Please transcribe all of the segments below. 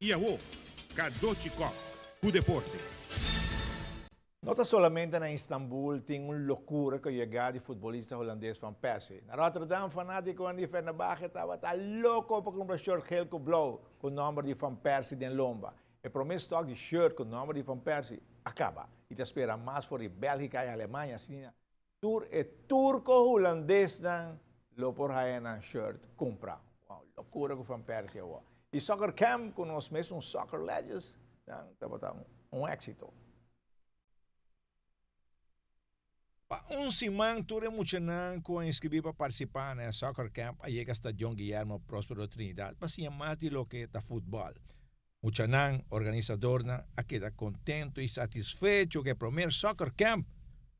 I awo, Cadochi Kock ku deporte. No ta solamente na Istanbul tin un locura cu yega di futbolista Holandes Van Persie. Na Rotterdam fanaticonan di Fenerbahce tabata loco pa cumpra shirt geel cu blauw cu nomber di Van Persie den lomba. E prome stock di shirt cu nomber di Van Persie a caba y ta spera mas for di Belgica y Alemania asina tur e Turco-Hulandesnan lo por haya nan shirt cumpra. Wow, locura cu Van Persie awo. Y soccer camp cu nos mesun soccer legends nan tabata un exito. Pa un siman tur e muchanan cu a inscribi pa participa na e soccer camp a yega Stadion Guillermo Prospero Trinidad pa siña mas di loke ta futbol. Muchanan, organisadornan a keda contento y satisfecho cu e promer soccer camp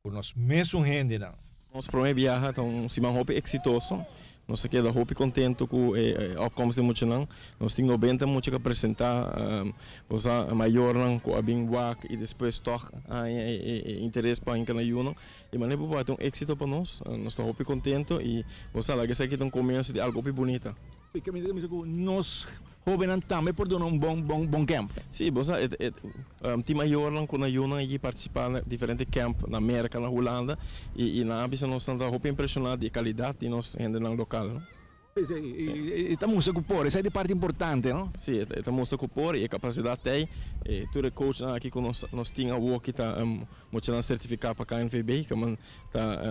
cu nos mesun hendenan. Nos prome biaha ta un siman hopi exitoso. Nos a keda hopi contento cu e opkomst di muchanan. Nos tin nobenta mucha cu a presenta, bo sa mayornan cu a bin wak y despues tog haña e interes pa hinca na yunan. Y manera bo por ta un exito pa nos. Nos ta hopi contento y bo sa laga esaki ta un comienso di algo hopi bunita. Si, caminda ta bisa cu nos hobennan tambe por duna un bon bon bon camp. Si, bo sa e e tin mayornan cu nan yunan a participa na diferente camp na Merca, na Hulanda y y nan a bisa nos nan ta hopi impresiona di e calidad di nos hendenan local, no. Si, si, y e ta mustra cu por, esai ta e parti importante, no? Si, e ta mustra cu por y e capacidad ta ey. Tur e coachnan aki cu nos nos tin awoki ta muchanan certifica pa KNVB, cu man ta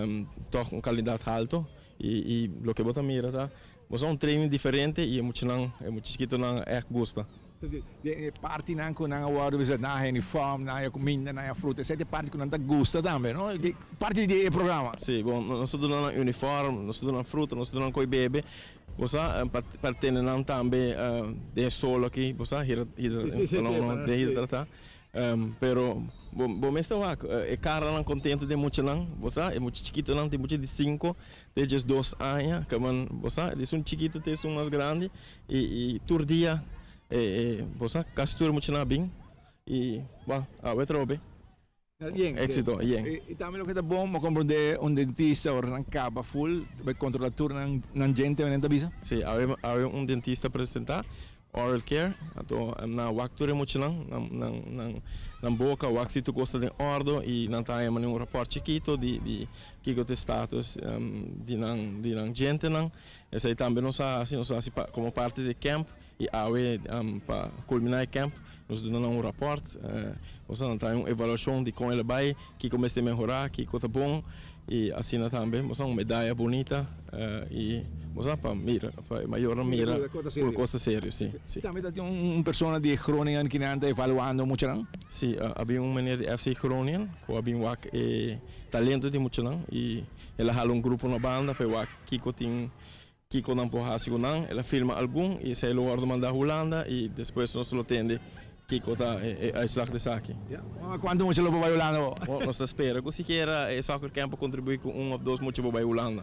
toch un calidad halto y y loke bo ta mira ta Bo sa un training diferente y e muchanan, e mucha chikitonan echt gusta. Den e partinan cu nan a wordo bisa nan a uniform, nan a cuminda, nan a fruta, esey ta e parti cu nan ta gusta tambe, no? Parti di e programa. Si, bon, nos ta duna nan uniform, nos ta duna nan fruta, nos ta duna nan coy bebe. Bo sa, pa tene nan tambe den e sol aki, bo sa, hidrata. Pero bo bo mester wak e karanan kontento den muchanan, bo sa, e mucha chikitonan tin mucha di sinku te diesdos aña, kaman bo sa, di esun chikito te esun mas grandi i i tur dia e e bo sa kasi tur e muchanan a bin i bo awe atrobe éksito yen. I tambe loke ta bon bo komprondé un dentista ora nan kaba ful ta bai kontrolá tur nan nan djente nan ta bisa? Si, awe awe un dentista presentá Oral care, anto nan wak tur e muchanan, nan nan nan boka wak si tur kos ta den ordo i nan ta haña mane un rapòrt chikito di di kiko ta e status di nan di nan djentenan. Esei tambe nos a hasi, nos a hasi pa komo parti di e camp i awe pa kulminá e camp nos duna nan un rapòrt, osea nan ta haña un evaluashon di kon el a bai, kiko mester mehorá, kiko ta bon i asina tambe bo sa un medaya bunita i bo sa pa mira pa e mayornan mira ku e kos ta serio si si. Tambe ta tin un persona di Groningen kinan ta evaluando muchanan? Si a bin un meneer di FC Groningen ku a bin wak e talento di muchanan i el a hala un grupo na banda pa e wak kiko tin kiko nan por hasi ku nan. El a firma algun i esei lo wòrdu mandá Hulanda i despues nos lo tende kiko ta e uitslag di esaki. Kuantu mucha lo por bai Hulanda bo? Nos ta spera ku sikiera e soccer camp a kontribuí ku un òf dos mucha por bai Hulanda.